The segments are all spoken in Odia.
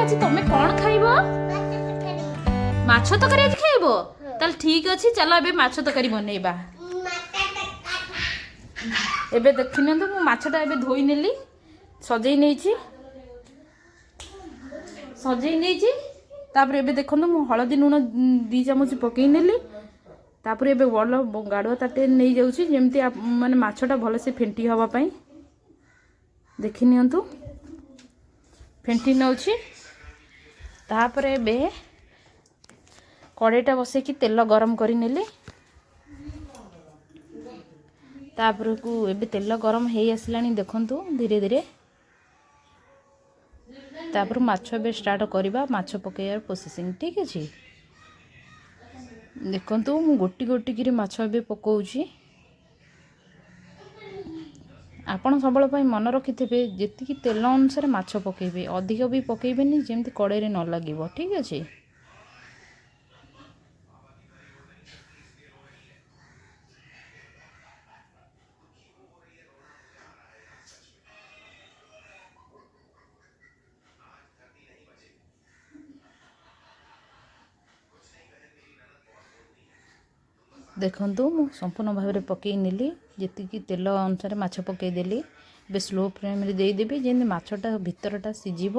ଆଜି ତମେ କ'ଣ ଖାଇବ? ମାଛ ତରକାରୀ ଆଜି ଖାଇବ? ତାହେଲେ ଠିକ ଅଛି, ଚାଲ ଏବେ ମାଛ ତରକାରୀ ବନେଇବା। ଏବେ ଦେଖିନିଅନ୍ତୁ, ମୁଁ ମାଛଟା ଏବେ ଧୋଇ ନେଲି, ସଜେଇ ନେଇଛି, ସଜେଇ ନେଇଛି। ତାପରେ ଏବେ ଦେଖନ୍ତୁ, ମୁଁ ହଳଦୀ ଲୁଣ 2 ଚାମଚ ପକେଇ ନେଲି। ତାପରେ ଏବେ ଭଲ ଗାଢ଼ୁଆ ତାଟେ ନେଇଯାଉଛି, ଯେମିତି ମାନେ ମାଛଟା ଭଲସେ ଫେଣ୍ଟି ହେବା ପାଇଁ। ଦେଖି ନିଅନ୍ତୁ, ଫେଣ୍ଟି ନେଉଛି। ତାପରେ ଏବେ କଡ଼େଇଟା ବସେଇକି ତେଲ ଗରମ କରିନେଲି। ତାପରକୁ ଏବେ ତେଲ ଗରମ ହେଇ ଆସିଲାଣି, ଦେଖନ୍ତୁ ଧୀରେ ଧୀରେ। ତାପରେ ମାଛ ଏବେ ଷ୍ଟାର୍ଟ କରିବା, ମାଛ ପକାଇବାର ପ୍ରୋସେସିଂ। ଠିକ୍ ଅଛି, ଦେଖନ୍ତୁ, ମୁଁ ଗୋଟି ଗୋଟିକିରି ମାଛ ଏବେ ପକାଉଛି। ଆପଣ ସବୁବେଳେ ପାଇଁ ମନେ ରଖିଥିବେ, ଯେତିକି ତେଲ ଅନୁସାରେ ମାଛ ପକାଇବେ, ଅଧିକ ବି ପକାଇବେନି, ଯେମିତି କଡ଼େଇରେ ନ ଲାଗିବ। ଠିକ୍ ଅଛି। ଦେଖନ୍ତୁ, ମୁଁ ସମ୍ପୂର୍ଣ୍ଣ ଭାବରେ ପକାଇ ନେଲି। ଯେତିକି ତେଲ ଅନୁସାରେ ମାଛ ପକାଇଦେଲି। ଏବେ ସ୍ଲୋ ଫ୍ଲେମ୍ରେ ଦେଇଦେବି, ଯେମିତି ମାଛଟା ଭିତରଟା ସିଝିବ,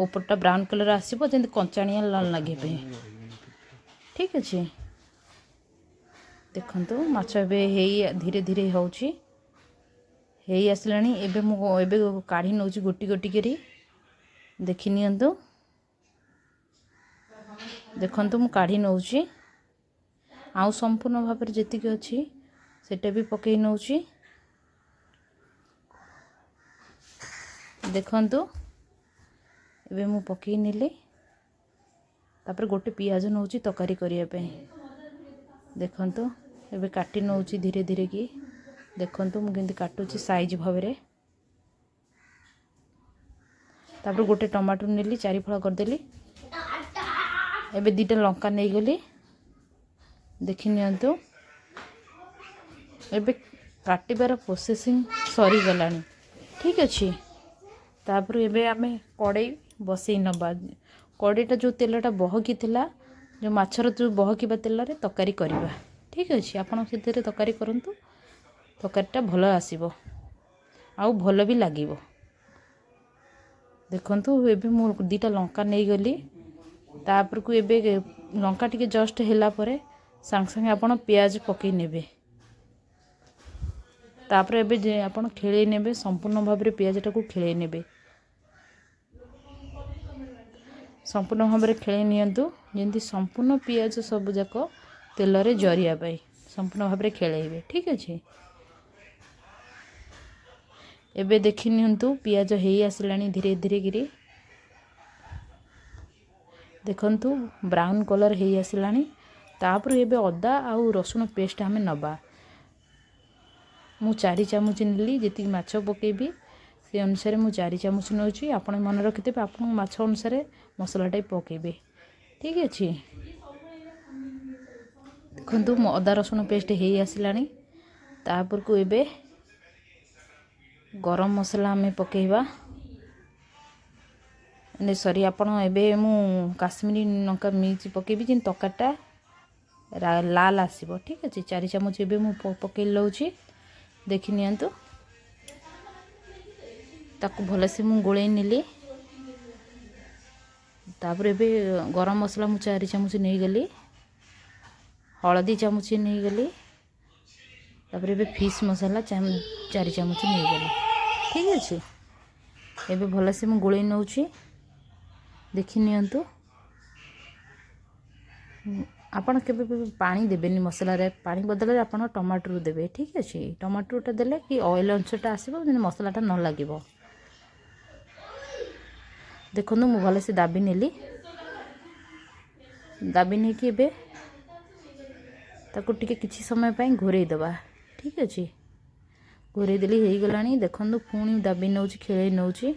ଉପରଟା ବ୍ରାଉନ୍ କଲର୍ ଆସିବ, ଯେମିତି କଞ୍ଚାଣିଆ ନ ଲାଗିବା ପାଇଁ। ଠିକ୍ ଅଛି, ଦେଖନ୍ତୁ, ମାଛ ଏବେ ହେଇ ଧୀରେ ଧୀରେ ହେଉଛି, ହେଇ ଆସିଲାଣି। ଏବେ ମୁଁ ଏବେ କାଢ଼ି ନେଉଛି ଗୋଟି ଗୋଟି କରି। ଦେଖି ନିଅନ୍ତୁ, ଦେଖନ୍ତୁ, ମୁଁ କାଢ଼ି ନେଉଛି। ଆଉ ସମ୍ପୂର୍ଣ୍ଣ ଭାବରେ ଯେତିକି ଅଛି, ସେଇଟା ବି ପକାଇ ନେଉଛି। ଦେଖନ୍ତୁ, ଏବେ ମୁଁ ପକାଇ ନେଲି। ତାପରେ ଗୋଟେ ପିଆଜ ନେଉଛି ତରକାରୀ କରିବା ପାଇଁ। ଦେଖନ୍ତୁ, ଏବେ କାଟି ନେଉଛି ଧୀରେ ଧୀରେ କି। ଦେଖନ୍ତୁ, ମୁଁ କେମିତି କାଟୁଛି ସାଇଜ୍ ଭାବରେ। ତାପରେ ଗୋଟେ ଟମାଟୋ ନେଲି, ଚାରି ଫାଳ କରିଦେଲି। ଏବେ 2ଟା ଲଙ୍କା ନେଇଗଲି। ଦେଖି ନିଅନ୍ତୁ, ଏବେ କାଟିବାର ପ୍ରୋସେସିଂ ସରିଗଲାଣି। ଠିକ୍ ଅଛି, ତାପରେ ଏବେ ଆମେ କଡ଼େଇ ବସେଇ ନେବା। କଡ଼େଇଟା ଯେଉଁ ତେଲଟା ବହକି ଥିଲା, ଯେଉଁ ମାଛର ଯେଉଁ ବହକିବା ତେଲରେ ତରକାରୀ କରିବା। ଠିକ୍ ଅଛି, ଆପଣ ସେଥିରେ ତରକାରୀ କରନ୍ତୁ, ତରକାରୀଟା ଭଲ ଆସିବ ଆଉ ଭଲ ବି ଲାଗିବ। ଦେଖନ୍ତୁ, ଏବେ ମୁଁ 2ଟା ଲଙ୍କା ନେଇଗଲି। ତାପରକୁ ଏବେ ଲଙ୍କା ଟିକେ ଜଷ୍ଟ ହେଲା ପରେ ସାଙ୍ଗେ ସାଙ୍ଗେ ଆପଣ ପିଆଜ ପକାଇ ନେବେ। ତାପରେ ଏବେ ଯେ ଆପଣ ଖେଳେଇ ନେବେ, ସମ୍ପୂର୍ଣ୍ଣ ଭାବରେ ପିଆଜଟାକୁ ଖେଳେଇ ନେବେ। ସମ୍ପୂର୍ଣ୍ଣ ଭାବରେ ଖେଳେଇ ନିଅନ୍ତୁ, ଯେମିତି ସମ୍ପୂର୍ଣ୍ଣ ପିଆଜ ସବୁଯାକ ତେଲରେ ଜରିବା ପାଇଁ ସମ୍ପୂର୍ଣ୍ଣ ଭାବରେ ଖେଳେଇବେ। ଠିକ୍ ଅଛି, ଏବେ ଦେଖି ନିଅନ୍ତୁ, ପିଆଜ ହେଇ ଆସିଲାଣି ଧୀରେ ଧୀରେ କିରି। ଦେଖନ୍ତୁ, ବ୍ରାଉନ୍ କଲର୍ ହେଇ ଆସିଲାଣି। ତାପରେ ଏବେ ଅଦା ଆଉ ରସୁଣ ପେଷ୍ଟ ଆମେ ନେବା। ମୁଁ 4 ଚାମଚ ନେଲି। ଯେତିକି ମାଛ ପକାଇବି, ସେ ଅନୁସାରେ ମୁଁ 4 ଚାମଚ ନେଉଛି। ଆପଣ ମନେ ରଖିଥିବେ, ଆପଣଙ୍କ ମାଛ ଅନୁସାରେ ମସଲାଟା ବି ପକାଇବେ। ଠିକ୍ ଅଛି, ଦେଖନ୍ତୁ, ମୋ ଅଦା ରସୁଣ ପେଷ୍ଟ ହେଇ ଆସିଲାଣି। ତାପରକୁ ଏବେ ଗରମ ମସଲା ଆମେ ପକାଇବା। ସରି, ଆପଣ ଏବେ ମୁଁ କାଶ୍ମୀରୀ ଲଙ୍କା ମିର୍ଚ ପକାଇବି, ଯେମିତି ତରକାରୀଟା ଲାଲ ଆସିବ। ଠିକ୍ ଅଛି, 4 ଚାମଚ ଏବେ ମୁଁ ପକାଇ ନେଉଛି। ଦେଖି ନିଅନ୍ତୁ, ତାକୁ ଭଲସେ ମୁଁ ଗୋଳେଇ ନେଲି। ତାପରେ ଏବେ ଗରମ ମସଲା ମୁଁ 4 ଚାମଚ ନେଇଗଲି, ହଳଦୀ ଚାମଚ ନେଇଗଲି, ତାପରେ ଏବେ ଫିସ୍ ମସଲା 4 ଚାମଚ ନେଇଗଲି। ଠିକ୍ ଅଛି, ଏବେ ଭଲସେ ମୁଁ ଗୋଳେଇ ନେଉଛି। ଦେଖି ନିଅନ୍ତୁ, ଆପଣ କେବେ ବି ପାଣି ଦେବେନି ମସଲାରେ। ପାଣି ବଦଳରେ ଆପଣ ଟମାଟୋ ଦେବେ। ଠିକ୍ ଅଛି, ଟମାଟୋଟା ଦେଲେ କି ଅଏଲ୍ ଅଂଶଟା ଆସିବ, ଯେମିତି ମସଲାଟା ନ ଲାଗିବ। ଦେଖନ୍ତୁ, ମୁଁ ଭଲସେ ଦାବି ନେଲି। ଦାବି ନେଇକି ଏବେ ତାକୁ ଟିକେ କିଛି ସମୟ ପାଇଁ ଘୋରେଇ ଦେବା। ଠିକ୍ ଅଛି, ଘୋରେଇ ଦେଲି, ହେଇଗଲାଣି। ଦେଖନ୍ତୁ, ପୁଣି ଦାବି ନେଉଛି, ଖେଳେଇ ନେଉଛି।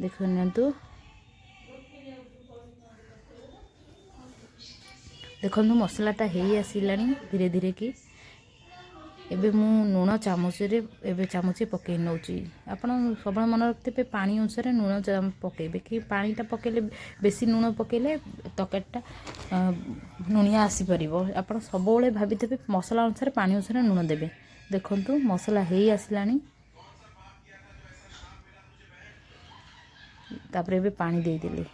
ଦେଖି ନିଅନ୍ତୁ, ଦେଖନ୍ତୁ, ମସଲାଟା ହେଇ ଆସିଲାଣି ଧୀରେ ଧୀରେ କି। ଏବେ ମୁଁ ଲୁଣ ଚାମଚରେ ଏବେ ଚାମଚେ ପକାଇ ନେଉଛି। ଆପଣ ସବୁବେଳେ ମନେ ରଖିଥିବେ, ପାଣି ଅନୁସାରେ ଲୁଣ ପକାଇବେ କି ପାଣିଟା ପକାଇଲେ, ବେଶୀ ଲୁଣ ପକାଇଲେ ତରକାରୀଟା ଲୁଣିଆ ଆସିପାରିବ। ଆପଣ ସବୁବେଳେ ଭାବିଥିବେ, ମସଲା ଅନୁସାରେ, ପାଣି ଅନୁସାରେ ଲୁଣ ଦେବେ। ଦେଖନ୍ତୁ, ମସଲା ହେଇ ଆସିଲାଣି। ତାପରେ ଏବେ ପାଣି ଦେଇଦେଲି,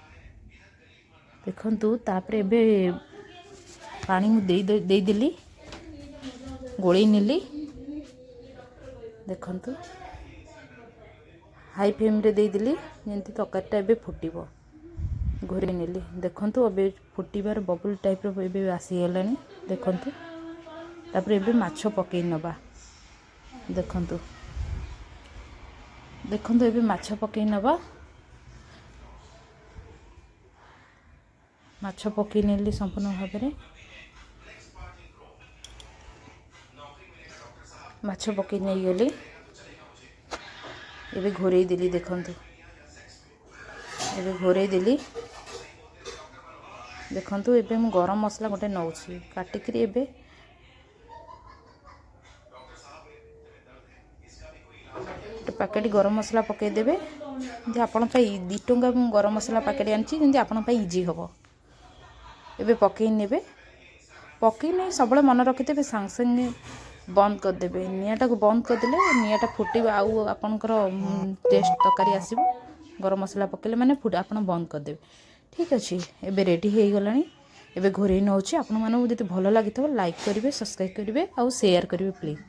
ଦେଖନ୍ତୁ। ତାପରେ ଏବେ ପାଣି ମୁଁ ଦେଇଦେଲି, ଗୋଳେଇ ନେଲି। ଦେଖନ୍ତୁ, ହାଇ ଫ୍ଲେମ୍ରେ ଦେଇଦେଲି, ଯେମିତି ତରକାରୀଟା ଏବେ ଫୁଟିବ। ଘୋରେଇ ନେଲି। ଦେଖନ୍ତୁ, ଏବେ ଫୁଟିବାର ବବୁଲ୍ ଟାଇପ୍ର ଏବେ ଆସିଗଲାଣି, ଦେଖନ୍ତୁ। ତାପରେ ଏବେ ମାଛ ପକାଇ ନେବା। ଦେଖନ୍ତୁ, ଦେଖନ୍ତୁ, ଏବେ ମାଛ ପକାଇ ନେବା। ମାଛ ପକାଇ ନେଲି ସମ୍ପୂର୍ଣ୍ଣ ଭାବରେ। ମାଛ ପକାଇ ନେଇଗଲି, ଏବେ ଘୋରେଇ ଦେଲି। ଦେଖନ୍ତୁ, ଏବେ ଘୋରେଇ ଦେଲି। ଦେଖନ୍ତୁ, ଏବେ ମୁଁ ଗରମ ମସଲା ଗୋଟେ ନେଉଛି କାଟିକିରି। ଏବେ ଗୋଟେ ପ୍ୟାକେଟ୍ ଗରମ ମସଲା ପକାଇଦେବେ, ଯେମିତି ଆପଣ ପାଇଁ 2 ଟଙ୍କା। ମୁଁ ଗରମ ମସଲା ପ୍ୟାକେଟ୍ ଆଣିଛି, ଯେମିତି ଆପଣଙ୍କ ପାଇଁ ଇଜି ହେବ। ଏବେ ପକାଇ ନେବେ। ପକାଇ ନେଇ ସବୁବେଳେ ମନେ ରଖିଥିବେ, ସାଙ୍ଗେ ସାଙ୍ଗେ ବନ୍ଦ କରିଦେବେ ନିଆଁଟାକୁ। ବନ୍ଦ କରିଦେଲେ ନିଆଁଟା ଫୁଟିବ ଆଉ ଆପଣଙ୍କର ଟେଷ୍ଟ ତରକାରୀ ଆସିବ। ଗରମ ମସଲା ପକାଇଲେ ମାନେ ଆପଣ ବନ୍ଦ କରିଦେବେ। ଠିକ୍ ଅଛି, ଏବେ ରେଡ଼ି ହେଇଗଲାଣି। ଏବେ ଘୋରେଇ ନେଉଛି। ଆପଣମାନଙ୍କୁ ଯଦି ଭଲ ଲାଗିଥିବ, ଲାଇକ୍ କରିବେ, ସବସ୍କ୍ରାଇବ୍ କରିବେ ଆଉ ସେୟାର କରିବେ ପ୍ଲିଜ୍।